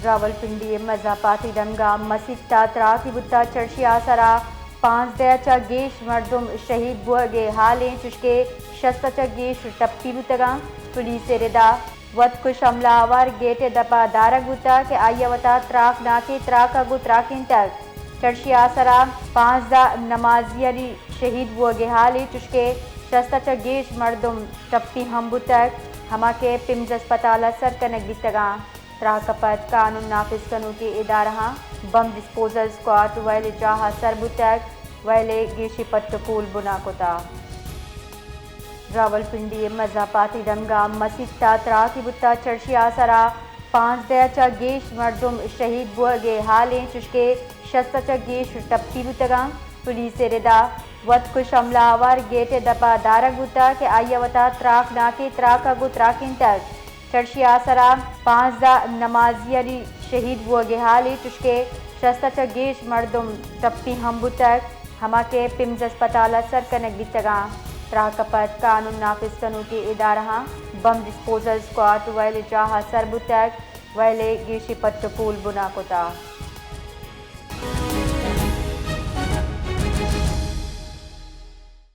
راولپنڈی ءِ مزاپاتی دمگا مسیت ءَ تراکی بوتگ، چرشی آسرا پانزدہ ءَ چہ گیش مردم شہید بوگ ءِ حال ایں، چشکہ شست ءَ چہ گیش ٹپی بوتگاں۔ پولیس ءِ ردا وت کش حملہ آور گیٹ ءِ دپ ءَ دارگ بوتگ کہ آئی ءَ وتا تراک ناکے تراک ءَ گوں تراکینتگ۔ چرشی آسرا پانزدہ نمازیانی شہید بوگ ءِ حال ایں، چشکہ شست ءَ چہ گیش مردم ٹپی ہم بوتگ، ہما کہ پمز ہسپتال ءَ سر کنگ بیتگاں۔ تراک ءَ پد قانون نافذ کنوکیں ادارہاں بم ڈسپوزل اسکواڈ ویل ءِ جاہ ءَ سر بوتگ، ویل ءِ گیشیں پٹ ءُ پول بنا کتگ۔ راولپنڈی ءِ مزاپاتی دمگا مسیت ءَ تراکی بوتگ، چرشی آسرا پانزدہ ءَ چہ گیش مردم شہید بوگ ءِ حال ایں، چشکہ شست ءَ چہ گیش ٹپی بوتگاں۔ پولیس ءِ ردا وت کش حملہ آور گیٹ ءِ دپ ءَ دارگ بوتگ کہ آئی ءَ وتا تراک ناکے تراک ءَ گوں تراکینتگ۔ چرشی آسرا پانزدہ نمازیانی شہید بوگ ءِ حال ایں، چشکہ شست ءَ چہ گیش مردم ٹپی ہم بوتگ، ہما کہ پمز ہسپتال ءَ سر کنگ بیتگاں۔ تراک ءَ پد قانون نافذ کنوکیں ادارہاں بم ڈسپوزل اسکواڈ ویل ءِ جاہ ءَ سر بوتگ، ویل ءِ گیشیں پٹ ءُ پول بنا کتگ۔